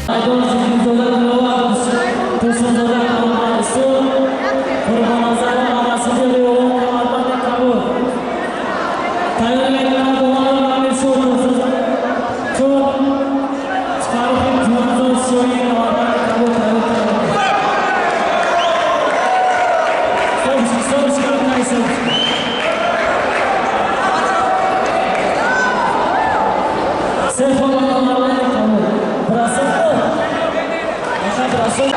Майдон Зикризода Диловар, Турсунзода Мансур, Қурбонназаров Мамасидиқи Камарбанди кабуд. Тайёр мекунад Умаров Амиршоҳ Турсун Фаррухи Ҷумазод Шоҳи камарбанди кабуд тайёр кард. Стоп, стоп, стоп. Се хол ба камарбанди кабуд. Бросок. Бросок.